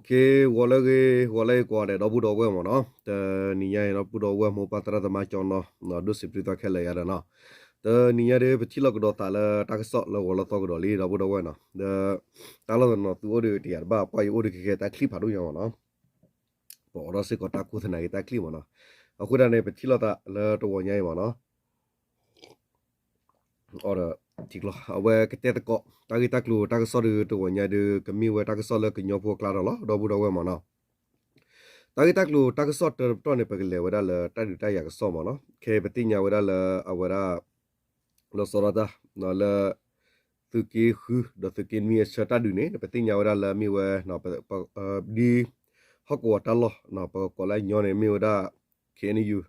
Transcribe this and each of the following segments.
ကဲ ဂီၤလၢအဂ့ၤ ဂီၤလၢအဂ့ၤကိးဂၤဒဲး ဒီပုၢ်ဒီဝဲၢ်မ့ၢ်နီၤ, တနံၤညါအံၤ ဒီပုၢ်ဒီဝဲၢ်မိၢ်ပၢ်သရၣ်သမါကၠီနီၤ ဒိၣ်စံးဘျုးသးခဲလၢာ်ယၤဒီးနီၤ, တနံၤညါဒီး ပထံၣ်လိာ်ကဒီးသးလၢတၢ်ကစီၣ်လၢဂီၤလၢသီကဒီးလံ ဒီပုၢ်ဒီဝဲၢ်နီၤ, ဒီးတၢ်လီၢ်တနီၤသုအိၣ်ဒီးတယာ်တဘၣ် ပှၤအံၤအိၣ်ဒီးကကဲတၢ်ချံၣ်ဖးဒိၣ်ညါမ့ၢ်နီၤ, ပအိးထီၣ်စ့ၢ်ကီးတၢ်ခိၣ်သနၤက့ၤတၢ်ချံၣ်မ့ၢ်နီၤ, အဃိဒၣ်န့ၣ် ပထံၣ်လိာ်သးလၢတဂီၤညါအံၤမ့ၢ်နီၤ အဝဲကတဲသကိး တၢ်ဂ့ၢ်တၢ်ကျိၤတၢ်ကစီၣ်ဒီးတဂီၤညါဒီး ကမ့ၢ်ဝဲတၢ်ကစီၣ်လၢကညီဖိအကျါဒီးလီၤ ဒီပုၢ်ဒီဝဲၢ်မ့ၢ်နီၤ, တၢ်ဂ့ၢ်တၢ်ကျိၤတၢ်ကစီၣ်တၢတပတီၢ်န့ၣ် ပကလဲၤဝဲဒၣ်လၢတၢ်ဒုးတၢ်ယၤကစီၣ်မ့ၢ်နီၤ, ခဲအံၤပသ့ၣ်ညါဝဲဒၣ်လၢအဝဲဒၣ် လီၤဆီဒၣ်တၢ် လၢ သုးက့ဃု ဒီးသုးက့နွံအဆၢတၢ်ဒုးန့ၣ် ပသ့ၣ်ညါဝဲဒၣ်လၢမ့ၢ်ဝဲ ဒ် ဟီၣ်ကဝီၤတၢ်လီၢ် ပကကိးလၢအညီန့ၣ် မ့ၢ်ဝဲဒၣ် ခ့ၣ်အဲၣ်ယူၣ်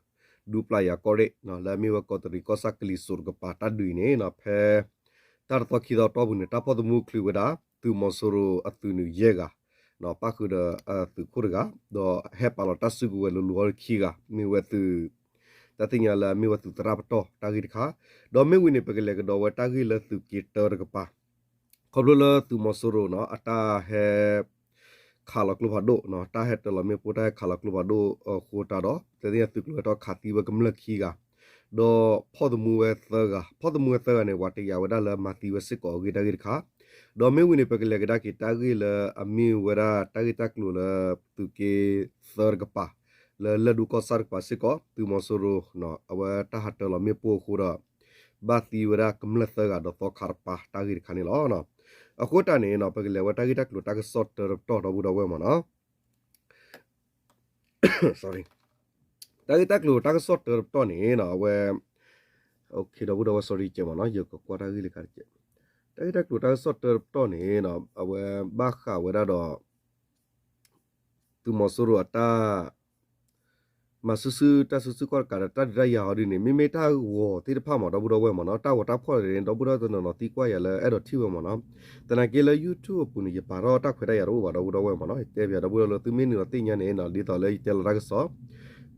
ဒူပျၢ်ယၤကီၢ်ရ့ၣ် လၢအမ့ၢ်ဝဲကီးတရံးကီၢ်ဆၣ်ကလံၤစိးတကပၤတၢ်ဒုးအံၤန့ၣ် ဖဲ တၢ်တသီခံသီအတီၢ်ပူၤန့ၣ် တၢ်ဖီၣ်သမူချုးဝဲဒၣ် သုးမီၤစိရိၤအသုးနုာ်ယဲၢ်ဂၤ ပၣ်ဃုာ်ဒီးသုးခိၣ်တဂၤ ဒီးဟဲပာ်လီၤတၢ်စုကဝဲၤလိၤလိၤအီၤခံဂၤ မ့ၢ်ဝဲသုး တၢ်သ့ၣ်ညါလၢအမ့ၢ်ဝဲသုးသရၣ်ပတီၢ်တၢ်ဂ့ၢ်တခါ, ဒီးမ့ၢ်ဝံၤန့ၣ် ပကလဲၤကဒီးဝဲတၢ်ဂ့ၢ်လၢသုးက့တၢတကပၤ, ခီဖျိလၢသုးမီၤစိရိၤနီၤ အတၢ်ဟဲ ခးလီၤကျိဖးဒိၣ်နီၤ တၢ်ဟဲတၢလီၤမ့ၣ်ပိၢ် တၢ်ဟဲခးလီၤကျိဖးဒိၣ်အဃိတၢ်ဒီး တၢ်သ့ၣ်ညါသုးကျိၤဟဲထီၣ်ခးသံဝဲကမျၢၢ်ခံဂၤ, ဒီးဖီၣ်သမူဝဲသၢဂၤ, ဖီၣ်သမူဝဲသၢဂၤန့ၣ် ပှၤတယာ်ဝဲဒၣ်လၢမၤသံဝဲစ့ၢ်ကီးအဂ့ၢ်တၢ်ဂ့ၢ်တခါ, ဒီးမ့ၢ်ဝံၤန့ၣ် ပကလဲၤကဒါက့ၤတၢ်ဂ့ၢ်လၢအမ့ၢ်ဝဲဒၣ်တၢ်ဂ့ၢ်တၢ်ကျိၤလၢသုးက့သၢတကပၤ လၢလၢၢ်ဒိၣ်ကီၢ်ဆၣ်တကပၤစ့ၢ်ကီး သုးမီၤစိရိၤ အဝဲတၢ်ဟးတၢလီၤမ့ၣ်ပိၢ်အဃိဒီး ဘၣ်သံဝဲဒၣ်ကမျၢၢ်သၢဂၤဒီးသီခါတပၤတၢ်ဂ့ၢ်တခါန့ၣ်လီၤ. အဃိတၢ်န့ၣ် ပကလဲၤဝဲတၢ်ဂ့ၢ်တၢ်ကျိၤတၢ်ကစီၣ်တၢတပတီၢ်ဒီပုၢ်ဒီဝဲၢ်မ့ၢ်နီၤ တၢ်ဂ့ၢ်တၢ်ကျိၤတၢ်ကစီၣ်တၢတပတီၢ်န့ၣ် အဝဲ ဒီပုၢ်ဒီဝဲၢ် sorry ကဲမ့ၢ်နီၤ ယကကွၢ်တၢ်ဂ့ၢ်လၢခါတကဲ, တၢ်ဂ့ၢ်တၢ်ကျိၤတၢ်ကစီၣ်တၢတပတီၢ်န့ၣ် အဝဲဘၣ်ဃးဝဲဒၣ်ဒီး သုးမီၤစိရိၤအတၢ် မၤစုဆူတၢ်စုဆူကီၢ်တကးဒီး တၢ်ဒုးတၢ်ယၤအီၤဒ်န့ၣ် မ့မ့ၢ်တၢ်ဂီၤသ့ၣ်တဖၣ်မ့ၢ် ဒီပုၢ်ဒီဝဲၢ်မ့ၢ်နီၤ တၢ်ဂီၤတၢ်ဖီၣ်န့ၣ် ဒီပုၢ်ဒီဝဲၢ်တနီၤနီၤသံကွၢ်ယၤလၢအဲၣ်ဒိးထံၣ်ဝဲမ့ၢ်နီၤ, သနာ်က့လၢ YouTube အပူၤန့ၣ် ယပာ်ထီၣ်တၢ်ခွဲးတၢ်ယာ်တအိၣ်ဘၣ် ဒီပုၢ်ဒီဝဲၢ်မ့ၢ်နီၤ တဲပၠးဒီပုၢ်ဒီဝဲၢ်လၢသုမ့ၢ်နုာ်လီၤသ့ၣ်ညါန့ၣ် ဒ်သိးလၢယတဲလီၤတၢ်ကစီၣ်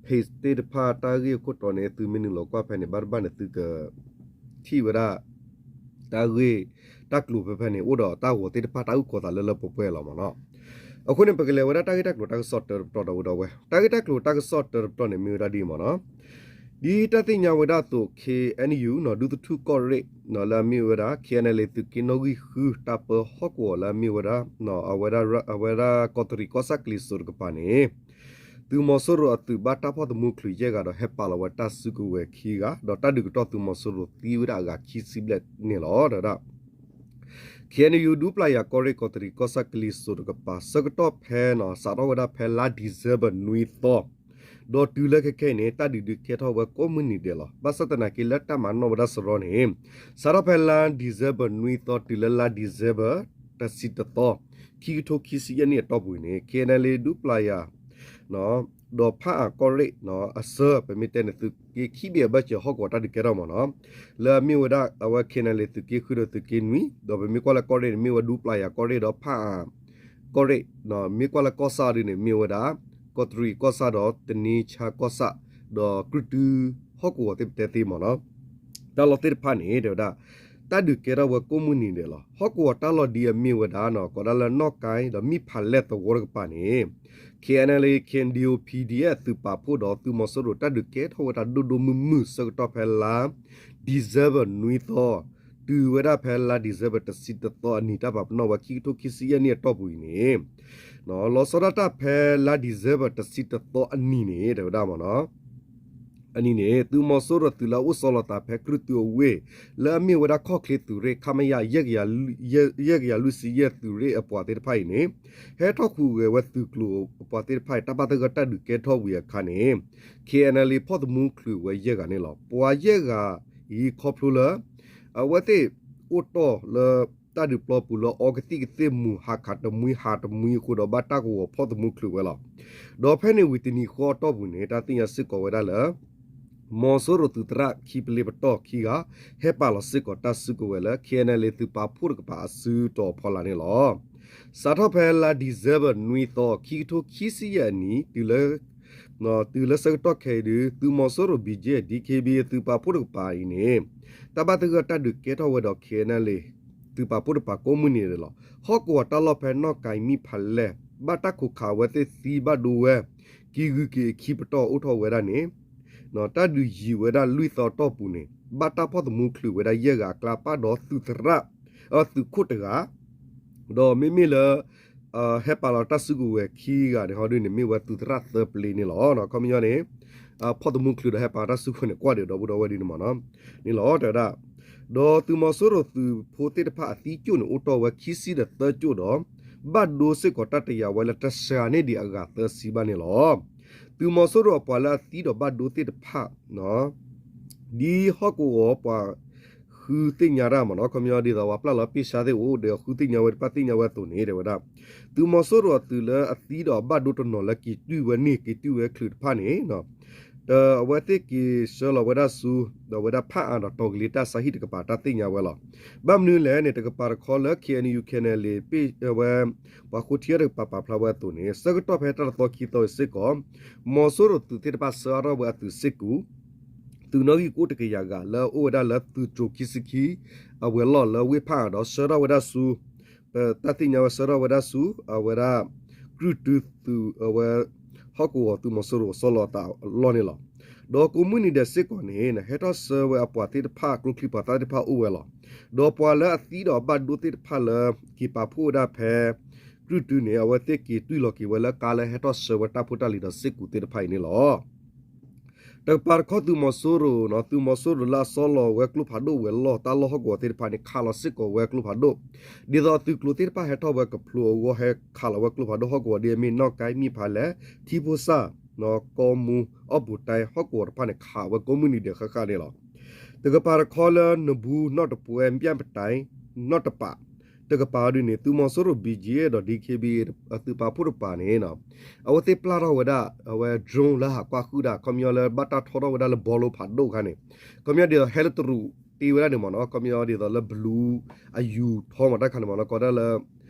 page သ့ၣ်တဖၣ်တၢ်ဂ့ၢ်အခိၣ်တီန့ၣ် သုမ့ၢ်နုာ်လီၤကွၢ်ဖဲန့ၣ် ဘၣ်တဘၣ်န့ၣ် သုက ထံၣ်ဝဲဒၣ် တၢ်ဂ့ၢ်တၢ်ကျိၤဖဲဖဲန့ၣ် အိၣ်ဒီးတၢ်ဂီၤသ့ၣ်တဖၣ်တၢ်အုၣ်ကီၤသးလၢလၢပှဲၤပှဲၤလီၤမ့ၢ်နီၤ, အဃိန့ၣ် ပကလဲၤဝဲဒၣ်တၢ်ဂ့ၢ်တၢ်ကျိၤတၢ်ကစီၣ်တၢတပတီၢ်ဒီပုၢ်ဒီဝဲၢ် တၢ်ဂ့ၢ်တၢ်ကျိၤတၢ်ကစီၣ်တၢတပတီၢ်န့ၣ် မ့ၢ်ဝဲဒၣ်ဒ်အံၤမ့ၢ်နီၤ, ဒ်တၢ်သ့ၣ်ညါဝဲဒၣ်အသိး KNU နီၤ ဒူသထူၣ်ကီၢ်ရ့ၣ် လၢအမ့ၢ်ဝဲဒၣ် KNLA သုးက့နီၣ်ဂံၢ်ဃု တၢ်ပၢဟီၣ်ကဝီၤလၢအမ့ၢ်ဝဲဒၣ် အဝဲဒၣ် အဝဲဒၣ်ကီးတရံးကီၢ်ဆၣ်ကလံၤစိးတကပၤန့ၣ် သုးမီၤစိရိၤအသုးဘၣ်တၢ်ဖီၣ်သမူချုးယဲၢ်ဂၤဒီး ဟဲပာ်လီၤဝဲတၢ်စုကဝဲၤခံဂၤ ဒီးတၢ်ဒုးကတီၢ်သုးမီၤစိရိၤသံဝဲဒၣ်အဂၤခံဆံဘျဲၣ်န့ၣ်လီၤ. ဒီး KNU ဒူပျၢ်ယၤကီၢ်ရ့ၣ်ကီးတရံးကီၢ်ဆၣ်ကလံၤစိးတကပၤ ဆၢကတီၢ်ဖဲနီၤ စးထီၣ်ဝဲဒၣ်ဖဲလါ December နွံသီ ဒီးတုၤလၢခဲခဲအံၤန့ၣ် တၢ်ဒုးဒုးကဲထီၣ်ဝဲကိးမုၢ်နံၤဒဲးလီၤ. ဘၣ်ဆၣ်သနာ်က့လၢတၢ်မၤနီၣ်ဝဲဒၣ်စရီန့ၣ် စးထီၣ်ဖဲလါ December နွံသီ တုၤလၢလါ December တဆံတသီ ခံကထိခံဆံယဲၢ်နံၣ်အတီၢ်ပူၤအံၤန့ၣ် KNLA ဒူပျၢ်ယၤ ဒီးဖၣ်အၣ်ကီၢ်ရ့ၣ်အဆၢ ပမ့ၢ်တဲန့ၣ် သုးက့ခံဘ့ၣ်အဘၢၣ်စၢၤဟီၣ်ကဝီၤတၢ်ဒုးကဲထီၣ်မ့ၢ်နီၤ လၢအမ့ၢ်ဝဲဒၣ် အဝဲ KNLA သုးက့ဃုဒီးသုးက့နွံ ဒီးပမ့ၢ်ကွၢ်လၢကီၢ်ရ့ၣ်န့ၣ် မ့ၢ်ဝဲဒူပျၢ်ယၤကီၢ်ရ့ၣ်ဒီးဖၣ်အၣ်ကီၢ်ရ့ၣ် မ့ၢ်ကွၢ်လၢကီၢ်ဆၣ်ဒ်န့ၣ် မ့ၢ်ဝဲဒၣ် ကီးတရံးကီၢ်ဆၣ်ဒီးတနံဆါကီၢ်ဆၣ် ဒီးကြုၢ်တုဟီၣ်ကဝီၤသ့ၣ်ပတဲသ့မ့ၢ်နီၤ တၢ်လီၢ်သ့ၣ်တဖၣ်န့ၣ် တဲဝဲဒၣ် တၢ်ဒုးကဲထီၣ်ဝဲကိးမုၢ်နံၤဒဲးလီၤ. ဟီၣ်ကဝီၤတၢ်လီၢ်ဒ်အမ့ၢ်ဝဲဒၣ်နီၤ ကိးဒၣ်လၢနီၣ်ကၢၢ်ဒီးမံၣ်ဖးလဲၢ်သဝီတကပၤန့ၣ် KNLA KNDO PDF သုးပာ်ဖှိၣ်ဒီးသုးမီၤစိရိၤ တၢ်ဒုးကဲထီၣ်ဝဲဒၣ်ဒိၣ်ဒိၣ်မုၢ်မုၢ် ဆၢကတီၢ်ဖဲလါ December နွံသီ တုၤဝဲဒၣ်ဖဲလါ December တဆံတသီအနံၤ တၢ်ပာ်ပနီၣ်ဝဲခံကထိခံဆံယဲၢ်နံၣ်အတီၢ်ပူၤအံၤန့ၣ် လီၤဆီဒၣ်တၢ်ဖဲလါ December တဆံတသီအနံၤန့ၣ် တဲဝဲဒၣ်မ့ၢ်နီၤ အနံၤန့ၣ် သုးမီၤစိရိၤသုးလၢအအိၣ်ဆီလီၤသးဖဲကြုၢ်တုအဝ့ၢ် လၢအမ့ၢ်ဝဲဒၣ်ခီၣ်ချ့သုးရ့ၣ် ခမရ ယဲၢ်ကယၤလွံၢ်ဆံယဲၢ်သုးရ့ၣ်အပှၤသ့ၣ်တဖၣ်အံၤန့ၣ် ဟဲထီၣ်ဃုာ်ဂဲၤဝဲသုးကျိၤအပှၤသ့ၣ်တဖၣ်အံၤ တၢ်ဘၣ်သဂၢၢ်တၢ်ဒုးကဲထီၣ်ဝံၤအခါန့ၣ် KNLA ဖီၣ်သမူချုးဝဲယဲၢ်ဂၤန့ၣ်လီၤ. ပှၤယဲၢ်ဂၤအံၤခီဖျိလၢ အဝဲသ့ၣ်အိၣ်တီၢ်လၢတၢ်ဒုးပျီပူၤလၢအီကသံၣ်ကသ့ၣ်မူၤ ဟးခးတမှံဟးတမှံအဃိဒီး ဘၣ်တၢ်ကဝီၤဖီၣ်သမူချုးဝဲလီၤ. ဒီးဖဲန့ၣ်ဝံၤတနံၤဃီအတီၢ်ပူၤန့ၣ် တၢ်သ့ၣ်ညါစ့ၢ်ကီးဝဲဒၣ်လၢ မီၤစိရိၤသုးသရၣ်ခံပလ့ပတီၢ်ခံဂၤ ဟဲပာ်လီၤစ့ၢ်ကီးတၢ်စုကဝဲၤလၢ KNLA သုးပာ်ဖှိၣ်တကပၤအစုတီၤဖီလာ်န့ၣ်လီၤ. စးထီၣ်ဖဲလါ December နွံသီ ခံကထိခံဆံယဲၢ်အနံၤ တုၤလၢ တုၤလၢဆၢကတီၢ်ခဲအံၤဒုး သုးမီၤစိရိၤ ဘီကၠ့ DKBA သုးပာ်ဖှိၣ်တကပၤအံၤန့ၣ် တၢ်ဘၣ်သဂၢၢ်တၢ်ဒုးကဲထီၣ်ဝဲဒီး KNLA သုးပာ်ဖှိၣ်တကပၤကိးမုၢ်နံၤဒဲးလီၤ. ဟီၣ်ကဝီၤတၢ်လီၢ်ဖဲနီၣ်ကၢၢ်မံၣ်ဖးလဲၢ် ဘၣ်တၢ်ခိးခးအဝဲသ့ၣ်သံဘၣ်ဒိဝဲ က့ၤဂုၤက့ၤအခံပတီၢ်အိၣ်ထီၣ်ဝဲဒၣ်န့ၣ် တၢ်ဒုးယံၤဝဲဒၣ်လွံၢ်သီအတီၢ်ပူၤန့ၣ် ဘၣ်တၢ်ဖီၣ်သမူချုးဝဲဒၣ်ယဲၢ်ဂၤအကျါ ပၣ်ဒီးသုးသရၣ် သုးခိၣ်တဂၤ ဒီးမ့မ့ၢ်လၢ ဟဲပာ်လီၤတၢ်စုကဝဲၤခံဂၤန့ၣ် ဟီဒုန့ၣ် မ့ၢ်ဝဲသုးသရၣ်သၢပျ့န့ၣ်လီၤ. ခီပညီန့ၣ် ဖီၣ်သမူချုးဒီးဟဲပာ်တၢ်စုကဝဲၤန့ၣ် ကွၢ်ဒီးဒီပုၢ်ဒီဝဲၢ်ဒ်န့ၣ်မ့ၢ်နီၤ န့ၣ်လီၤ တဲဝဲဒၣ်. ဒီးသုးမီၤစိရိၤသုးဖိသ့ၣ်တဖၣ်အသံကၠိၣ်န့ၣ် အိၣ်တ့ၢ်ဝဲခံဆံဒီးသၢကၠိၣ်ဒီး ဘၣ်ဒိစ့ၢ်ကီးတၢ်တယာ်ဝဲလၢတစှၤန့ၢ်ဒံးအဂၤသၢဆံဘၣ်န့ၣ်လီၤ. သုးမီၤစိရိၤအပှၤလၢအသံဒီးဘၣ်ဒိသ့ၣ်တဖၣ် ဒ်ဟီၣ်ကဝီၤပှၤဃုသ့ၣ်ညါတၢ်မ့ၢ်နီၤ ခီပညီဒ်သိးပှၤပျၢ်လီၤပ့ၢ်ဆါသ့ၣ်အိၣ်ဒီးဃုသ့ၣ်ညါဝဲတဖၣ်သ့ၣ်ညါဝဲအသိးန့ၣ် တဲဝဲဒၣ် သုးမီၤစိရိၤအသုးလၢအသံဒီးအဘၣ်ဒိတနီၤလၢက့ၤတွံၢ်ဝဲန့ၢ်က့ၤတွံၢ်ဝဲချုးတဖၣ်န့ၣ် ဒီးအဝဲသ့ၣ်က့ၤဆှၢလီၤဝဲဒၣ်ဆူ ဒီးဝဲဒၣ်ဖၣ်အါဒီးတီၤကလံၤတၢ်ဆါဟံၣ်တကပၤတၢ်သ့ၣ်ညါဝဲလီၤ. ဘၣ်မနုၤလဲၣ်န့ၣ် တကပၤတခီလၢ K N U K N L A ပ့ၢ်ဝဲ ပှၤဃိထံအတကပၤပာ်ဖျါဝဲအသိးန့ၣ် ဆၢကတီၢ်ဖဲတၢ်တသီခံသီအံၤစ့ၢ်ကီး မီၤစိရိၤသုးသ့ၣ်တဖၣ်ဆှၢအါထီၣ်ဝဲအသုးစ့ၢ်ကီး သုးနီၣ်ဂံၢ်ကအိၣ်တကယၤဂၤလၢအအိၣ်ဝဲဒၣ်လၢသုးကၠိခံဆံခံ အဝဲၤလီၢ်လၢဝ့ၢ်ဖၣ်အါဒီးဆှၢထီၣ်ဝဲဒၣ်ဆူ ပတၢ်သ့ၣ်ညါဝဲဆှၢထီၣ်ဝဲဒၣ်ဆူ အဝဲဒၣ် ကြုၢ်တုသုးအဝဲ ဟီၣ်ကဝီၤသုးမီၤစိရိၤအစီလီၤအသးအလီၢ်န့ၣ်လီၤ. ဒီးကိးမုၢ်နံၤဒဲးစ့ၢ်ကီးန့ၣ် ဟဲထီၣ်ဆှၢဝဲအပှၤသ့ၣ်တဖၣ် ကျိချံမျိာ်သၣ်သ့ၣ်တဖၣ်အိၣ်ဝဲလီၤ. ဒီးပှၤလၢအသံဒီးအဘၣ်ဒိသ့ၣ်တဖၣ်လၢ က့ၤပာ်ဖှိၣ်ဝဲဒၣ်ဖဲ ကြုၢ်တုန့ၣ် အဝဲသ့ၣ်က့ၤတွံၢ်လီၤက့ၤဝဲလၢကါလၢဟဲထီၣ်ဆှၢဝဲတၢ်ဖိတၢ်လံၤဒီးစ့ၢ်ကီးသ့ၣ်တဖၣ်အံၤန့ၣ်လီၤ. တကပၤတခီသုးမီၤစိရိၤနီၤ သုးမီၤစိရိၤလၢအစီလီၤဝဲကျိဖးဒိၣ်ဝဲၤလီၢ်တၢ်လီၢ်ဟီၣ်ကဝီၤသ့ၣ်တဖၣ်န့ၣ် ခးလီၤစ့ၢ်ကီးဝဲကျိဖးဒိၣ် ဒ်သိးအသုးကျိၤသ့ၣ်တဖၣ်ဟဲထီၣ်ဝဲကဖျိးအဂီၢ် ဟဲခးလီၤဝဲကျိဖးဒိၣ်ဟီၣ်ကဝီၤဒ်အမ့ၢ်နီၣ်ကဲ မံၣ်ဖးလဲၣ် ထံဖိစၢ် ကီမူ အီၣ်ပူၤတၢ်ဟီၣ်ကဝီၤတဖၣ်န့ၣ် ခးဝဲကိးမုၢ်နံၤဒဲးဃၣ်ဃၣ်န့ၣ်လီၤ. တကပၤတခီလၢနဘူး နီၣ်တပှဲၤ မၠၣ်ပတၢ် နီၣ်တပး တကပၤဒ်န့ၣ် သုးမီၤစိရိၤ B G F ဒီး D K B A အသုးပာ်ဖှိၣ်တကပၤန့ၣ် အဝဲသ့ၣ်ပျၢ်ထီၣ်ဝဲဒၣ် အဝဲ drone လၢဟးကွၢ်ဃုာ်ဒၣ် ခီပညီလၢဘၣ်တၢ်ထီထီၣ်ဝဲဒၣ်လၢဘီလိဖးဒိၣ်အခါန့ၣ် ခီပညီဒ်သိးဟဲလၢတရူးတ့ဝဲဒၣ်န့ၣ်မ့ၢ်နီၤ ခီပညီဒ်သိးလၢ blue အယူၤထီမးတၢ်ခါန့ၣ်မ့ၢ်နီၤ ကိးဒၣ်လၢ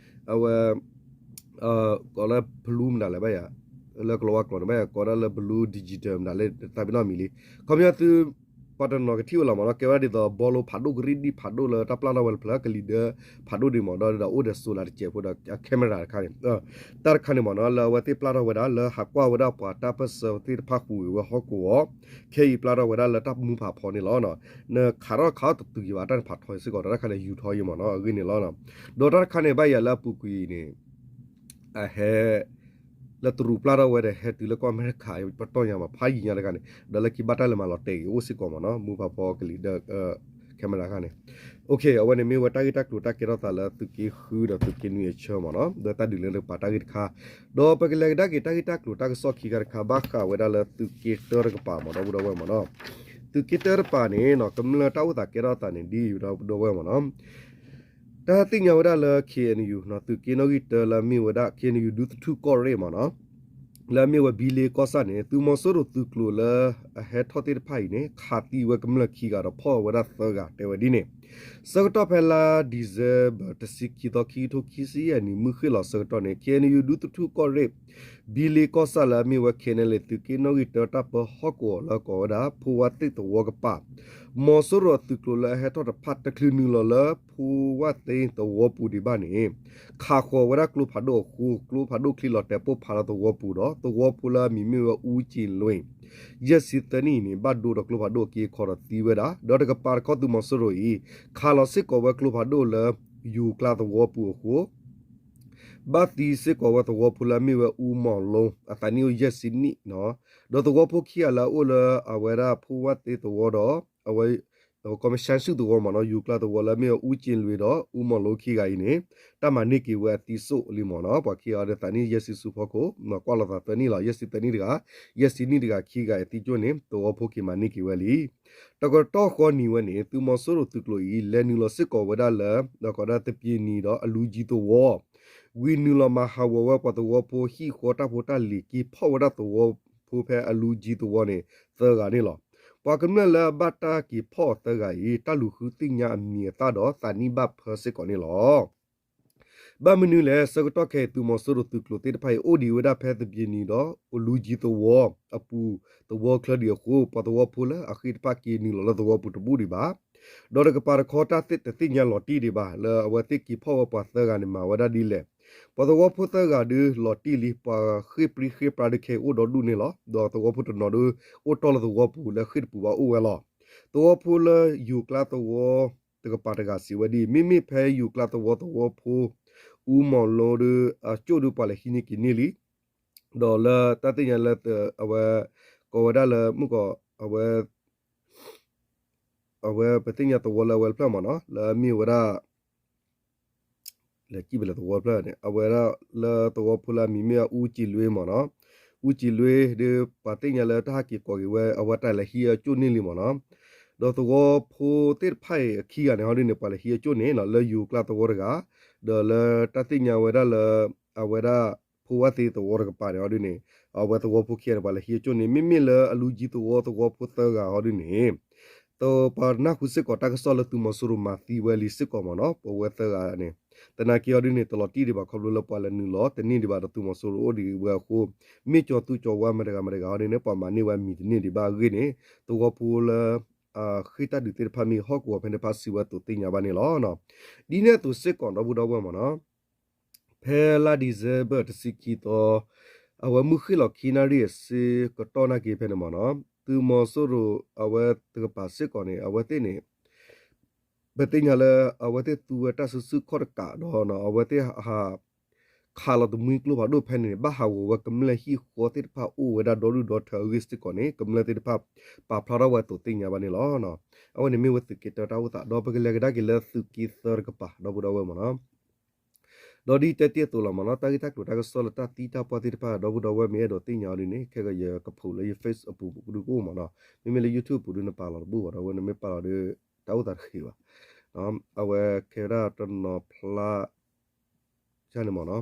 အဝဲ ကိးလၢ blue မတၤလဲၣ်ဘၣ်ယၤ လၢကလီၤဝါကျိာ်န့ၣ်ဘၣ်ယၤ ကိးဒၣ်လၢ blue digital မတၤလဲၣ် သးပ့ၤနီၣ်မံၤလံ ခီပညီသု ပှၤတနီၤကထံၣ်ဝဲလီၤမ့ၢ်နီၤ ကဲဝဲဒၣ်ဒ်သိးဘီလိဖးဒိၣ်ကရံၣ်ဒံၣ်ဖးဒိၣ်လၢတၢ်ပျၢ်ထီၣ်ဝဲတဖျၢၣ် ကလံၤဒၢဖးဒိၣ်ဒံးမ့ၢ်ဒီး ဒ်သိးအိၣ်ဒီး solar တစဲးဖိဒီး camera တခါန့ၣ် တၢ်တခါန့ၣ်မ့ၢ်နီၤ လၢအဝဲသ့ၣ်ပျၢ်ထီၣ်ဝဲဒၣ်လၢဟးကွၢ်ဝဲဒၣ်ပှၤတၢ်ပၢၢ်ဆၢသ့ၣ်တဖၣ်ဟူးဂဲၤဝဲဟီၣ်ကဝီၤ ခဲအံၤပျၢ်ထီၣ်ဝဲဒၣ်လၢတၢ်မူဖးဖီန့ၣ်လီၤ. နခးထီၣ်ခးထီၣ်တတုၤက့ၤဘၣ် တၢ်တခါန့ၣ်ယူၤထီယံၤမ့ၢ်နီၤ အဂ့ၢ်န့ၣ်လီၤ. ဒီးတၢ်တခါန့ၣ်ဘၣ်ယၤလၢအပူၤကွံာ်အံၤန့ၣ် အဟဲ လၢတရူးပျၢ်ထီၣ်ဝဲဒီး ဟဲတုၤလၢကီၢ်အမဲရကၤ ပတီၢ်ညါမး ဖးယံၤညါတခါန့ၣ် ဒီးလၢခံဘၣ်တၢ်လဲၤမၤလီၤတဲာ်ဂ့ၤအိၣ်စ့ၢ်ကီးမ့ၢ်နီၤ မူဖးဖီကလံၤဒၢ camera တခါန့ၣ် အဝဲန့ၣ်မ့ၢ်ဝဲတၢ်ဂ့ၢ်တၢ်ကျိၤတၢ်ကဲထီၣ်သးလၢသုးက့ဃုဒီးသုးက့နွံအဆၢမ့ၢ်နီၤ ဒီးတၢ်ဒုးလၢတကပၤတၢ်ဂ့ၢ်တခါ ဒီးပကလဲၤကဒါက့ၤတၢ်ဂ့ၢ်တၢ်ကျိၤတၢ်ကစီၣ်ခံခါတခါ ဘၣ်ဃးဝဲဒၣ်လၢသုးက့တၢတကပၤမ့ၢ်ဒီပုၢ်ဒီဝဲၢ်မ့ၢ်နီၤ သုးက့တၢတကပၤန့ၣ် ကမျၢၢ်တၢ်အိၣ်သးကဲထီၣ်သးန့ၣ်ဒ်အံၤဒီပုၢ်ဒီဝဲၢ်မ့ၢ်နီၤ တၢ်သ့ၣ်ညါဝဲဒၣ်လၢ K N U သုးက့နီၣ်ဂံၢ်တၢလၢအမ့ၢ်ဝဲဒၣ် K N U ဒူသထူၣ်ကီၢ်ရ့ၣ်မ့ၢ်နီၤ လၢအမ့ၢ်ဝဲဘံလ့ကီၢ်ဆၣ်န့ၣ် သုးမီၤစိရိၤသုးကျိၤလၢအဟဲထီၣ်သ့ၣ်တဖၣ်အံၤန့ၣ် ခးသံဝဲကမျၢၢ်ခံဂၤဒီးဖီၣ်ဝဲဒၣ်သၢဂၤတဲဝဲဒ်န့ၣ် ဆၢကတီၢ်ဖဲလါ December တဆံခံသီ ခံကထိခံဆံယဲၢ်နံၣ် မုၢ်ဃ့ၢ်လီၤဆၢကတီၢ်န့ၣ် K N U ဒူသထူၣ်ကီၢ်ရ့ၣ် ဘံလ့ကီၢ်ဆၣ်လၢအမ့ၢ်ဝဲ K N L A သုးက့နီၣ်ဂံၢ်တၢတၢ်ပၢဟီၣ်ကဝီၤလၢကိးဝဲဒၣ် ဖိဝၣ်သ့ၣ်သဝီကပၤ မီၤစိရိၤအသုးကျိၤလၢအဟဲထီၣ်တဖၣ်တချုးနုာ်လီၤလၢဖိဝၣ်သ့ၣ်သဝီပူၤဒံးဘၣ်န့ၣ် ခးဃီၤဝဲဒၣ်ကျိဖးဒိၣ်အဃိ ကျိဖးဒိၣ်ချံလီၤတဲာ်ပိၢ်ဖးလၢသဝီပူၤဒီး သဝီဖိလၢအမံၤမ့ၢ်ဝဲအူကၠ့လွ့ၣ် ယဲၢ်ဆံသၢနံၣ်အံၤန့ၣ် ဘၣ်ဒိဒီးကျိဖးဒိၣ်အက့အခီဒီးသံဝဲဒၣ် ဒီးတကပၤတခီသုးမီၤစိရိၤအံၤ ခးလီၤစ့ၢ်ကီးဝဲကျိဖးဒိၣ်လၢ ယူၤကျါသဝီပူၤအဃိ ဘၣ်သံစ့ၢ်ကီးဝဲသဝီဖိလၢအမ့ၢ်ဝဲအူမီၢ်လိ အသးနံၣ်အိၣ်ယဲၢ်ဆံနံၣ်နီၤ ဒီးသဝီဖိခံဂၤလၢအအိၣ်လၢအဝဲဒၣ်ဖိဝၣ်သ့ၣ်သဝီဒီး အဝဲ ကီမ့ၢ်ဆၣ်စူၣ်သဝီမ့ၢ်နီၤ ယူၤကျါသဝီလၢအမ့ၢ်ဝဲအူကၠ့လွ့ၣ်ဒီး အူမီၢ်လိခံဂၤအံၤန့ၣ် တၢ်မၤန့ၢ်က့ၤဝဲအသံစိၣ်လံမ့ၢ်နီၤ ပှၤခံဂၤဒီးသးနံၣ်ယဲၢ်ဆံဆူဖီခိၣ် ကွၢ်လိာ်သးသၢနံၣ်လီၤ ယဲၢ်ဆံသၢနံၣ်တဂၤ ယဲၢ်ဆံနံၣ်တဂၤခံဂၤအသံစိၣ်န့ၣ် သဝီဖိက့ၤမၤန့ၢ်က့ၤဝဲလံ တကတီၢ်ဃီနံၤဝဲန့ၣ် သုးမီၤစိရိၤသုးကျိၤအံၤ လဲၤနုာ်လီၤစ့ၢ်ကီးဝဲဒၣ်လၢ ဒီးကီးဒၣ်သပ့ၤနံၤဒီးအလူၤကၠံသဝီ ဝံၤနုာ်လီၤမၤဟးဂီၤဝဲပှၤသဝီဖိဟံၣ်ဃီတၢ်ဖိတၢ်လံၤ က့ၤဖီၣ်ဝဲဒၣ်သဝီဖိဖဲအလူၤကၠံသဝီန့ၣ် သၢဂၤန့ၣ်လီၤ. ပှၤကမျၢၢ်လၢအဘၣ်တၢ်က့ၤဖီၣ်အီၤသၢဂၤအံၤ တၢ်လူၤဃုသ့ၣ်ညါအမံၤအသၣ်ဒီးသးနံၣ်ဘၣ်ဖၢစ့ၢ်ကီးန့ၣ်လီၤ. ဘၣ်မနုၤလဲၣ် ဆၢကတီၢ်ခဲအံၤ သုးမီၤစိရိၤသုးကျိၤသ့ၣ်တဖၣ်အံၤ အိၣ်ဒံးဝဲဒၣ်ဖဲသပ့ၤနံၤဒီးအလူၤကၠံသဝီအပူၤ သဝီချၢဒံးအဃိ ပှၤသဝီဖိလၢအဃ့ၢ်တဖၣ်က့ၤနုာ်လီၤလၢသဝီပူၤတဘူၣ်ဒံးဘၣ်. ဒီးတကပၤတခီတၢ်တသ့ၣ်ညါလီၤတံၢ်ဒံးဘၣ် လၢအဝဲသ့ၣ်က့ၤဖီၣ်ဝဲပှၤသၢဂၤန့ၣ်မၤဝဲဒၣ်ဒ်လဲၣ်. ပှၤသဝီဖိသၢဂၤဒုးလီၤတံၢ်လံ ပှၤဃ့ၢ်ပြံဃ့ၢ်ပြါဒုးခဲအံၤအိၣ်ဒီဒူၣ်န့ၣ်လီၤ. ဒီးသဝီဖိတနီၤဒုး အိၣ်တီၢ်လၢသဝီပူၤလၢဃ့ၢ်တပူၤဘၣ်အိၣ်ဝဲလီၤ. သဝီဖိလၢယူၤကျါသဝီတကပၤတဂၤစံးဝဲဒ်အံၤ, မ့မ့ၢ်ဖဲယူၤကျါသဝီသဝီဖိ အူမီၤလိဒုး အကၠိၣ်ဒုးပှၤလဲၤဟံးန့ၢ်က့ၤန့ၢ်လံ ဒီးလၢတၢ်သ့ၣ်ညါလၢ အဝဲ ကိးဝဲဒၣ်လၢမုၢ်ကီး အဝဲ အဝဲပသ့ၣ်ညါသဝီလၢအဝဲတဖျၢၣ်မ့ၢ်နီၤ လၢအမ့ၢ်ဝဲဒၣ် လဲၤစံးဘၣ်လၢသဝီတဖျၢၣ်န့ၣ် အဝဲဒၣ်လၢသဝီဖိလၢအမံၤမ့ၢ်အူကၠံလွ့မ့ၢ်နီၤ, အူကၠံလွ့ဒုး ပှၤသ့ၣ်ညါလၢတၢ်ဟးက့ၤကိးက့ၤဝဲ အဝဲတၢ်လဲၤဟံးအကၠိၣ်န့ၢ်လံမ့ၢ်နီၤ, ဒီးသဝီဖိသ့ၣ်တဖၣ်အံၤအခံဂၤန့ၣ် ဟီဒုန့ၣ် ပှၤလဲၤဟံးအကၠိၣ်န့ၣ်နီၤ လၢယူၤကျါသဝီတဂၤ, ဒီးလၢတၢ်သ့ၣ်ညါဝဲဒၣ်လၢ အဝဲဒၣ် ဖိဝဲသ့ၣ်သဝီတကပၤန့ၣ် ဟီဒုန့ၣ် အဝဲသဝီဖိခံဂၤန့ၣ် ပှၤလဲၤဟံးအကၠိၣ်န့ၣ် မ့မ့ၢ်လၢအလူၤကၠံသဝီသဝီဖိသၢဂၤဟီဒုန့ၣ် ပှၤနၢ်ဟူစ့ၢ်ကီးတၢ်ကစီၣ်လၢသုးမီၤစိရိၤမၤသံဝဲလံစ့ၢ်ကီးမ့ၢ်နီၤ, ပဝဲသၢဂၤန့ၣ် သနာ်က့ဟီဒုန့ၣ် တလီၤတံၢ်ဒံးဘၣ်ခီဖျိလၢပှၤလဲၤနုာ်လီၤတန့ၢ်ဒံးဘၣ်ဒီးသုးမီၤစိရိၤအိၣ်ဒံးဝဲအဃိ, မ့ၢ်ကၠီၤသူကၠီၤဝါမတၤတဂၤမတၤတဂၤဟီဒုန့ၣ် ပှၤမၤန့ၢ်ဝဲမံၤတန့ၢ်ဒံးဘၣ်အဂ့ၢ်န့ၣ်, သဝီဖိလၢ ဃ့ၢ်တၢ်ဒုးသ့ၣ်တဖၣ်မ့ၢ်ဟီၣ်ကဝီၤဖဲန့ၣ်တဖၣ်စံးဝဲအသိးသ့ၣ်ညါဘၣ်န့ၣ်လီၤ. ဒ်န့ၣ်အသိးစ့ၢ်ကီးဒီပုၢ်ဒီဝဲၢ်မ့ၢ်နီၤ ဖဲလါ December တဆံခံသီ အဝဲမုၢ်ဃ့ၢ်လီၤခံနၣ်ရံၣ်အဆၢကတီၢ်နာ်က့ဖဲန့ၣ်မ့ၢ်နီၤ, သုးမီၤစိရိၤအဝဲတကပၤစ့ၢ်ကီးန့ၣ် အဝဲသ့ၣ်န့ၣ် ပသ့ၣ်ညါလၢအဝဲသ့ၣ်သူဝဲတၢ်စုဆူၣ်ခီၣ်တကးဒီး အဝဲသ့ၣ်ဟး ခးလီၤတမှံကျိဖးဒိၣ်ဖဲန့ၣ်န့ၣ် ဘၣ်ဟးဂီၤဝဲကမျၢၢ်ဟံၣ်ဃီသ့ၣ်တဖၣ်အိၣ်ဝဲဒၣ်ဒီဒူၣ်ဒီထၢအဂ့ၢ်စ့ၢ်ကီးန့ၣ် ကမျၢၢ်သ့ၣ်တဖၣ်ပာ်ဖျါထီၣ်ဝဲအသိးသ့ၣ်ညါဘၣ်န့ၣ်လီၤ. အဝဲန့ၣ်မ့ၢ်ဝဲသုးက့တၢတၢ်အိၣ်သး ဒီးပကလဲၤကဒါက့ၤလၢသုးက့သၢတကပၤ ဒီပုၢ်ဒီဝဲၢ်မ့ၢ်နီၤ ဒီးဒ်တဲတ့ၢ်အသိးလီၤမ့ၢ်နီၤ, တၢ်ဂ့ၢ်တၢ်ကျိၤတၢ်ကစီၣ်လၢတၢ်သံတၢ်ပှၢ်သ့ၣ်တဖၣ် ဒီပုၢ်ဒီဝဲၢ်မ့ၢ်အဲၣ်ဒိးသ့ၣ်ညါအီၤဒ်န့ၣ် ခဲကယကဖိးလၢယ Facebook အပူၤဒုကအိၣ်မ့ၢ်နီၤ, မ့မ့ၢ်လၢ YouTube ပူၤဒုနပာ်လီၤတဘူၣ်ဘၣ်ဒီး အဝဲန့ၣ်မ့ၢ်ပာ်လီၤဒီး တၢ်အိၣ်သးတဃ့ဘၣ်, အဝဲခဲဝဲဒၣ်တနီၤဖျါ န့ၣ်မ့ၢ်နီၤ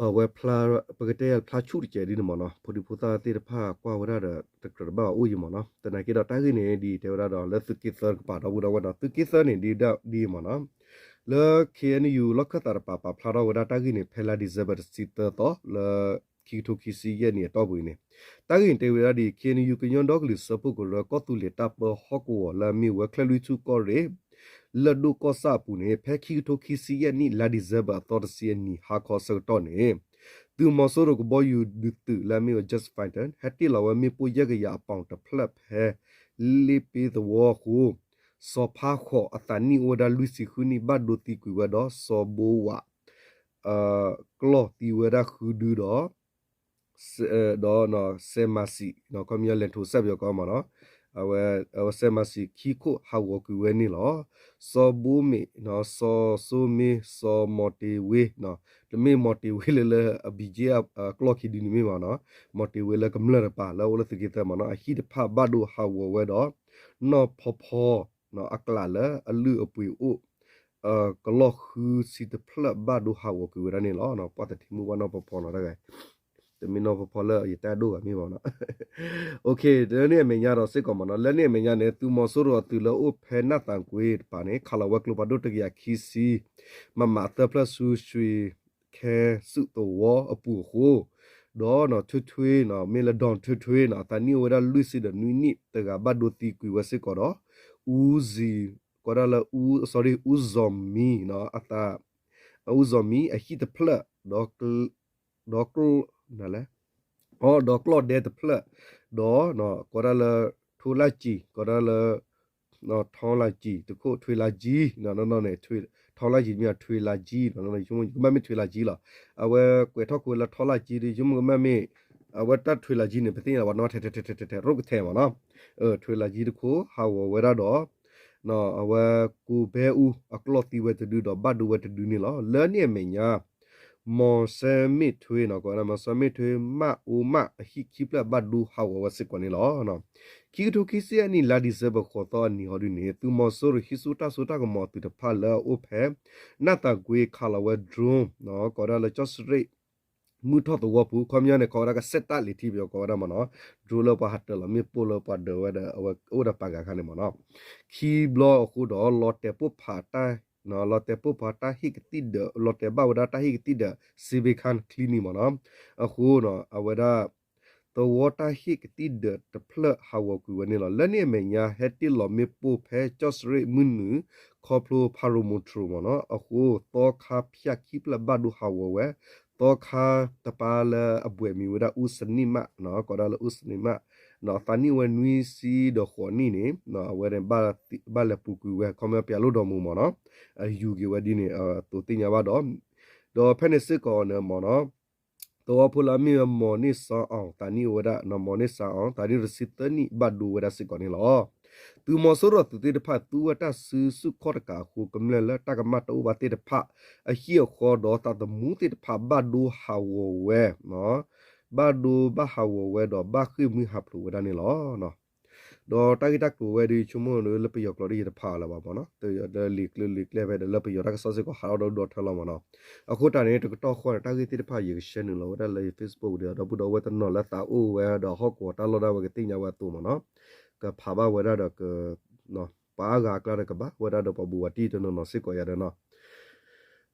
အဝဲဖျါ ပကတဲဖျါဆူၣ်တစဲးဒ်န့ၣ်မ့ၢ်နီၤ, ဖိဒံဖိသၣ်သ့ၣ်တဖၣ်ကွၢ်ဝဲဒၣ်ဒီး တကြၢးတဘၣ်ဘၣ်အိၣ်ယံၤမ့ၢ်နီၤ, သနာ်က့ဒီးတၢ်ဂ့ၢ်န့ၣ် ဒ်တဲဝဲဒၣ်ဒီးလၢသုးက့သၢတကပၤ ဒီပုၢ်ဒီဝဲၢ်နီၤ, သုးက့သၢန့ၣ်ဒ်ဒ်အံၤမ့ၢ်နီၤ, လၢ K N U လီၢ်ခၢၣ်သးတကပၤ ပာ်ဖျါထီၣ်ဝဲဒၣ်တၢ်ဂ့ၢ်န့ၣ် ဖဲလါ December တဆံသၢသီ လၢ ခံကထိခံဆံယဲၢ်နံၣ်အတီၢ်ပူၤအံၤန့ၣ်, တၢ်ဂ့ၢ်န့ၣ်တဲဝဲဒၣ်ဒ်အံၤ, K N U ကညီဒီကလုာ်စၢဖှိၣ်ကရၢ ကီၢ်သူလ့ၤတၢ်ပၢဟီၣ်ကဝီၤလၢအမ့ၢ်ဝဲချၢၣ်လွံၢ်ထူၣ်ကီၢ်ရ့ၣ် လၢၢ်ဒိၣ်ကီၢ်ဆၣ်အပူၤန့ၣ် ဖဲခံကထိခံဆံယဲၢ်နံၣ် လါ December အသီတဆံအနံၤ ဟါခီအဆၢကတီၢ်န့ၣ် သုးမီၤစိရိၤကဘီယူၤဒုးသုးလၢအမ့ၢ်ဝဲ Jet Fighter ဟဲတ့ၢ်လီၤဝဲမ့ၣ်ပိၢ်ယဲၢ်ကယၤအပီၣ်တဖျၢၣ်ဖဲ လ့ပ့သဝီအဃိ စီၤဖါဃိးအသးနံၣ်အိၣ်ဝဲဒၣ်လွံၢ်ဆံဃုနံၣ် ဘၣ်ဒိသံကွံာ်ဝဲဒီး စီၤဘိဝး ကျီၢ်သံဝဲဒၣ်ဃုဒုဒီး ဒီး စဲးမၤစံး ခီပညီလဲၤထိးစဲးပယီၤကီးမ့ၢ်နီၤ, အဝဲ အဝဲစဲးမၤစံးခံခိၣ်ဟးဂီၤကွံာ်ဝဲန့ၣ်လီၤ. စီၤဘိမ့ၣ် စီၤစိမ့ စီၤမီၤတ့ၤဝ့ တမ့ၢ်မီၤတ့ၤဝ့လၢလၢအ ဘီကၠ့ အကျီၢ်ခံဒုန့ၣ်မ့ၢ်မ့ၢ်နီၤ, မီၤတ့ၤဝ့လၢကမျၢၢ်တကပၤ လၢအအိၣ်လၢသုးက့သၢမ့ၢ်နီၤ, အဟံၣ်တဖၣ်ဘၣ်ဒိဟးဂီၤဝဲဒီး နီၢ်ဖီဖီ အကျးလၢအလုၢ်အပှ့ၤအိၣ် ကလီၢ်ဃုဆံတဖျၢၣ်ဘၣ်ဒိဟးဂီၤကွံာ်ဝဲဒၣ်န့ၣ်လီၤ. ပှၢ်သထံမုၢ်ဘၣ်နီၢ်ဖီဖီနီၤတဂၤ တမ့ၢ်နီၢ်ဖီဖီလၢအယတဲအဒိၣ်ဂၤမ့ၢ်ဘၣ်နီၤ. လၢန့ၣ်အမဲာ်ညါဒီးစ့ၢ်ကီးမ့ၢ်နီၤ, လၢန့ၣ်အမဲာ်ညါန့ၣ် သုးမီၤစိရိၤအသုးလၢအိၣ်ဖဲနၢ်သးကွ့တပၤန့ၣ် ခးလီၤဝဲကျိဖးဒိၣ်တကယၤခံဆံ မမသၢဖျၢၣ်ဆူ ရွှ့ၤခဲစုသဝီအပူၤအဃိ ဒီးနီၤ ထွ့ထွ့နီၤ မ့ၢ်လၢ ဒီၣ်ထွ့ထွ့နီၤ အသးနံၣ်အိၣ်ဝဲဒၣ်လွံၢ်ဆံဒီးနွံနံၣ် တဂၤဘၣ်ဒိသံကွံာ်ဝဲစ့ၢ်ကီးဒီး အူစံၤ ကိးဒၣ်လၢ sorry အူစီၤမံနီၤ အသး အူစီၤမံအဟံၣ်တဖျၢၣ် ဒီး ဒီး ဒီးကျီၢ်ဒဲတဖျၢၣ် ဒီး ကိးဒၣ်လၢ ထိလၢ်ကံၤ ကိးဒၣ်လၢ ထီလၢ်ကံၤတခိၣ် ထွ့လၢ်ကံၤ နီၢ်နီၢ်န့ၣ် ထီလၢ်ကံၤမ့ၢ်ထွ့လၢ်ကံၤ ယဆိကမိၣ်ကဘၣ်မ့ၢ်ထွ့လၢ်ကံၤလီၤ. အဝဲကွဲးထီၣ်ကွံာ်ဝဲလၢထီလၢ်ကံၤဒီး ယဆိကမိၣ်ကဘၣ်မ့ၢ် အဝဲတၢ်ထွ့လၢ်ကံၤန့ၣ် ပသ့ၣ်ညါလီၤဝဲနီၤ ထဲထဲထဲထဲထဲ ရိၣ်ကထဲမ့ၢ်နီၤ ထွ့လၢ်ကံၤတခိၣ် ဟးဂီၤဝဲဒၣ်ဒီး အဝဲကူးဘဲအူအကျီၢ်သံဝဲတဒုဒီး ဘၣ်ဒိဝဲတဒုန့ၣ်လီၤ. လၢန့ၣ်အမဲာ်ညါ မီၤစဲမ့ၣ်ထွ့နီၤ ကိးဝဲဒၣ် မီၤစဲမ့ၣ်ထွ့ မၣ်အိမၣ်အဟံၣ်ခံဖျၢၣ်ဘၣ်ဒိဟးဂီၤဝဲစ့ၢ်ကီးန့ၣ်လီၤ. ခံကထိခံဆံအနံၣ် လါ December ဃိးသီအနံၤဟီဒုန့ၣ် သုးမီၤစိရိၤဟံးဆူၣ်တၢ်စိတၢ်ကမီၤအသုးတဖၣ်လၢအအိၣ်ဖဲ နၢ်သးကွ့ ခးလီၤဝဲ drone ကိးဝဲဒၣ်လၢကၠီၣ်စရ့း မုၢ်ထီၣ်သဝီပူၤ ခီပညီန့ၣ် ကိးဝဲဒၣ်ကစဲးတၢ်လံၤထံပယီၤကိးဝဲဒၣ်မ့ၢ်နီၤ drone လၢပှၤဟးတၢၤလီၤမ့ၣ်ပိၢ်လၢပှၤဒၢးဝဲဒီး အဝဲအိၣ်ဒီးပာ်ဂၤခါန့ၣ်မ့ၢ်နီၤ ခံဘျီအဃိဒီး လီၤတဲာ်ပိၢ်ဖးတၢ် လီၤတဲာ်ပိၢ်ဖးတၢ်ဟ့ၣ်ကသံၣ်ဒီး လီၤတဲာ်ဘၣ်ဝဲဒၣ်တၢ်ဟ့ၣ်ကသံၣ်ဒီး စ့ဘ့ခါ clinic မ့ၢ်နီၤ အဃိ အဝဲဒၣ် သဝီတၢ်ဟ့ၣ်ကသံၣ်ဒၢးတဖျၢၣ်ဟးဂီၤကွံာ်ဝဲန့ၣ်လီၤ. လၢန့ၣ်အမဲာ်ညါ ဟဲတ့ၢ်လီၤမ့ၣ်ပိၢ်ဖဲကၠီၣ်စရ့းမုၢ်နုာ် ခီဖျိ Paramotro မ့ၢ်နီၤ. အဃိ သီခါဖၠၣ်ခံဖျၢၣ်ဘၣ်ဒိဟးဂီၤဝဲ, သီခါတပၤလၢအဘှဲးမံၤဝဲဒၣ် အူစနံၣ်မး, ကိးဒၣ်လၢအူစနံၣ်မး, ဒီးသးနံၣ်ဝဲနွံဆံဒီးဃိးနံၣ်န့ၣ် အဝဲန့ၣ် ဘၣ်လဲၤပူၤကွံာ်ဝဲ ခီဖျိပၠးလိၣ်ဒီးမူးမ့ၢ်နီၤ, အယူၤက့ၤဝဲဒ်န့ၣ် အသိးသ့ၣ်ညါဘၣ်ဒီး ဒီးဖဲန့ၣ်စ့ၢ်ကီးန့ၣ်မ့ၢ်နီၤ သဝီဖိလၢအမ့ၢ်ဝဲ မီၤန့ၢ်စါအီၤ သးနံၣ်အိၣ်ဝဲဒၣ် မီၤန့ၢ်စါအီၤ သးနံၣ်တဆံသၢနံၣ် ဘၣ်ဒိဝဲဒၣ်စ့ၢ်ကီးန့ၣ်လီၤ. သုးမီၤစိရိၤသုးသ့ၣ်တဖၣ် သူဝဲတၢ်စုဆူၣ်ခီၣ်တကးအဃိ ကမျၢၢ်လၢတၢ်ကမၣ်တအိၣ်ဘၣ်သ့ၣ်တဖၣ် အဟံၣ်အဃီဒီးသးသမူသ့ၣ်တဖၣ် ဘၣ်ဒိဟးဂီၤဝဲ ဘၣ်ဒိဘၣ်ဟးဂီၤဝဲဒီးဘၣ်ဃ့ၢ်မှံဟးဖျိးဝဲဒၣ်န့ၣ်လီၤ. ဒီးတၢ်ဂ့ၢ်တၢ်ကျိၤဝဲဒၣ် ဆိကမိၣ်လၢပယီၤကျိာ်ဒ်ယတဖးအီၤလၢၤဘၣ်မ့ၢ်နီၤ, တယီၤဒီးလံာ်ကျၢၢ်လံာ်ကျဲဖဲဒီးလၢပယီၤတၢ်ကစီၣ်စ့ၢ်ကီးဟးထီၣ်ဒီဒူၣ်ဒီထၢလီၤမ့ၢ်နီၤ. အဃိတၢ်န့ၣ် တကတီၢ်ဃီန့ၣ် တၢ်ဂ့ၢ်သ့ၣ်တဖၣ်ယက share နုာ်လီၤဝဲဒၣ်လၢယ Facebook ဒီး ဒီပုၢ်ဒီဝဲၢ်တနီၤလၢသးအိၣ်ဝဲဒီးဟီၣ်ကဝီၤတၢ်လီၢ်ဒၣ်ဝဲကသ့ၣ်ညါဝဲအသိးမ့ၢ်နီၤ, ကဖးဘၣ်ဝဲဒၣ်ဒီး ပှၤအါဂၤအကျါဒီးကဘၣ်ဝဲဒၣ်ဒီးပှၤဘူးဝဲတံၢ်တနီၤနီၤစ့ၢ်ကီးယၤဒီးနီၤ.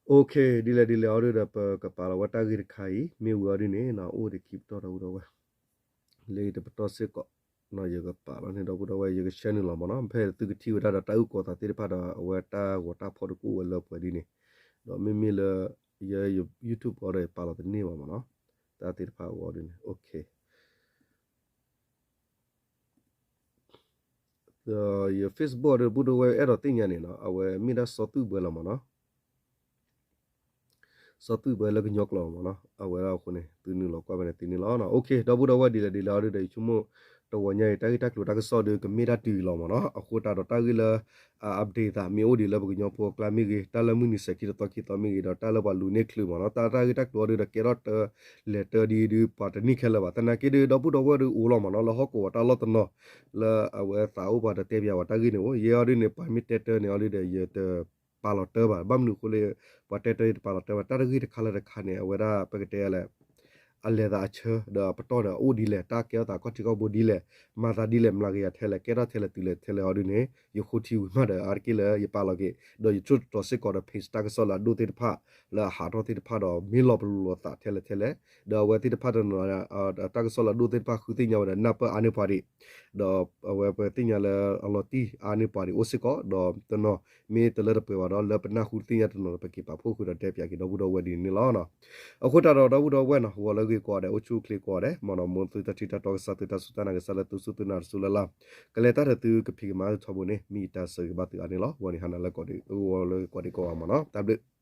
Okay, ဒ်လဲၣ်ဒ်လဲၣ်အီၤဒုဒီး ပကပာ်လီၤဝဲတၢ်ဂ့ၢ်တခါအံၤ မ့ၢ်ဝံၤအီၤဒ်န့ၣ် အိၣ်တခံပတီၢ်ဒီပုၢ်ဒီဝဲၢ် လၢတပတီၢ်စ့ၢ်ကီး ယကပာ်လီၤန့ၣ် ဒီပုၢ်ဒီဝဲၢ် ယက share နုာ်လီၤမ့ၢ်နီၤ. ဖဲသုကထံၣ်ဝဲဒၣ်ဒီးတၢ်အုၣ်ကီၤသးသ့ၣ်တဖၣ်ဒီး အဝဲတၢ်ဂီၤတၢ်ဖီၣ်တကအိၣ်ဝဲလၢပှဲၤဒ်န့ၣ်, ဒီးမ့မ့ၢ်လၢ ယ YouTube အီၤဒီးယပာ်လီၤတန့ၢ်ဘၣ်မ့ၢ်နီၤ, တၢ်သ့ၣ်တဖၣ်အဂီၢ်ဒ်န့ၣ် okay. ဒီးယ Facebook ဒီပုၢ်ဒီဝဲၢ်အဲၣ်ဒိးသ့ၣ်ညါန့ၣ်နီၤ အဝဲမ့ၢ်ဒၣ်စီၤသူၣ်ဘှဲလီၤမ့ၢ်နီၤ. စီၤသူၣ်ဘှဲလၢကညီကျိာ်မ့ၢ်နီၤ, အဝဲဒၣ်အဃိန့ၣ် သုနုာ်လီၤကွၢ်ဖဲန့ၣ်သ့န့ၣ်လီၤ. Okay, ဒီပုၢ်ဒီဝဲၢ်ဒ်လဲၣ်ဒ်လဲၣ်အီၤဒုဒီး ယဆိကမိၣ် တဝီညါအံၤ တၢ်ဂ့ၢ်တၢ်ကျိၤတၢ်ကစီၣ်ဒီးကမ့ၢ်တၢ်တုၤအံၤလီၤမ့ၢ်နီၤ. အဃိတၢ်ဒီးတၢ်ဂ့ၢ်လၢ update သးမ့ၢ်အိၣ်ဒံးလၢပကညီဖိအကျါမ့ၢ်ဂ့ၤ, တၢ်လၢမုၢ်နံၤစဲၤခံတသီခံသီမ့ၢ်ဂ့ၤ, ဒီးတၢ်လၢပှၤလူၤန့ၢ်ချုးမ့ၢ်နီၤ, တၢ်တၢ်ဂ့ၢ်တၢ်ကျိၤအီၤဒုဒီးကဲထီၣ်တၢ်လဲၤတၢ်ဒ်ဒုး ပှၤတနံၣ်ခဲလၢာ်ဘၣ်. သနာ်က့ဒုး ဒီပုၢ်ဒီဝဲၢ်ဒုးအိၣ်လီၤမ့ၢ်နီၤ, လၢဟီၣ်ကဝီၤတၢ်လီၢ်တနီၤ လၢအဝဲသးအိၣ်ပှၤတတဲပၠးဝဲတၢ်ဂ့ၢ်န့ၣ်အိၣ်, ယဲအီၤဒုန့ၣ် ပှၤမ့ၢ်တဲတၢ်န့ၣ်အီၤဒုဒီး ယတပာ်လီၤတၢ်ဘၣ်. ဘၣ်မနုၤအဃိလၢ ပှၤတဲတၢ်ယတပာ်လီၤတၢ်ဘၣ်. တၢ်တဂ့ၢ်တခါလၢတခါန့ၣ် အဝဲဒၣ်ပကတဲလဲၣ် အလဲၤသးအဆၢ ဒီးအပတီၢ်ဒီးအိၣ်ဒ်လဲၣ်, တၢ်ကဲထီၣ်သးခီၣ်ထံးခီၣ်ဘိဒ်လဲၣ်, မၤသးဒ်လဲၣ်, မျးကယၤထဲလဲၣ်, ကဲထီၣ်ထဲလဲၣ်တုၤလဲၣ်ထဲလဲၣ်အီၤဒုန့ၣ် ယဃိထံဝံၤမးဒီး အါတက့ၢ်လၢယပာ်လီၤက့ၤ, ဒီးယထိၣ်သတြီၤစ့ၢ်ကီးဒီး page တၢ်ကစီၣ်လၢအဒိၣ်သ့ၣ်တဖၣ် လၢအဟးထီၣ်သ့ၣ်တဖၣ်ဒီး မ့ၢ်လီၤပလိာ်လိာ်သးထဲလဲၣ်ထဲလဲၣ်, ဒီးအဝဲသ့ၣ်တဖၣ်တနီၤ တၢ်ကစီၣ်လၢအဒိၣ်သ့ၣ်တဖၣ်ဃုသ့ၣ်ညါဝဲဒီး နၢ်ပၢၢ်အါန့ၢ်ပှၤဒံး, ဒီးအဝဲပသ့ၣ်ညါလၢအလီၤတံၢ်အါန့ၢ်ပှၤဒံးအိၣ်စ့ၢ်ကီး, ဒီးတနီၤ မ့ၢ်တလၢတပှဲၤဘၣ်ဒီး လၢပနၢ်ဟူတသ့ၣ်ညါတနီၤဒီး ပက့ၤပာ်ဖှိၣ်ဃုာ်ဒီးတဲပၠးက့ၤဒီပုၢ်ဒီဝဲၢ်ဒ်န့ၣ်လီၤ. အဃိတၢ်ဒီး ဒီပုၢ်ဒီဝဲၢ်နီၤ ဂီၤလၢဂ့ၤကိးဂၤဒဲး အိၣ်ဆူၣ်အိၣ်ချ့ကိးဂၤဒဲး မ်နီၤ မ်သုတၢ်ထံၣ်တၢ်တီကစၢ် သုတၢ်စူၢ်တၢ်နာ်ကစၢ်လၢသုစူၢ်သုနာ်တစူၢ်လၢ်လၢ် ကလဲၤတၢ်ဒီးသုကဖံးကမၤထီဘိန့ၣ် မ့ၢ်ယတၢ်ဆၢဂ့ၤဘၣ်သုအါန့ၣ်လီၤ. ဂီၤန့ၣ်ဟါနၤလၢကီးဒံး ဂီၤလၢကီးဒံးကိးဂၤမ့ၢ်နီၤ တၢ်ဘျုး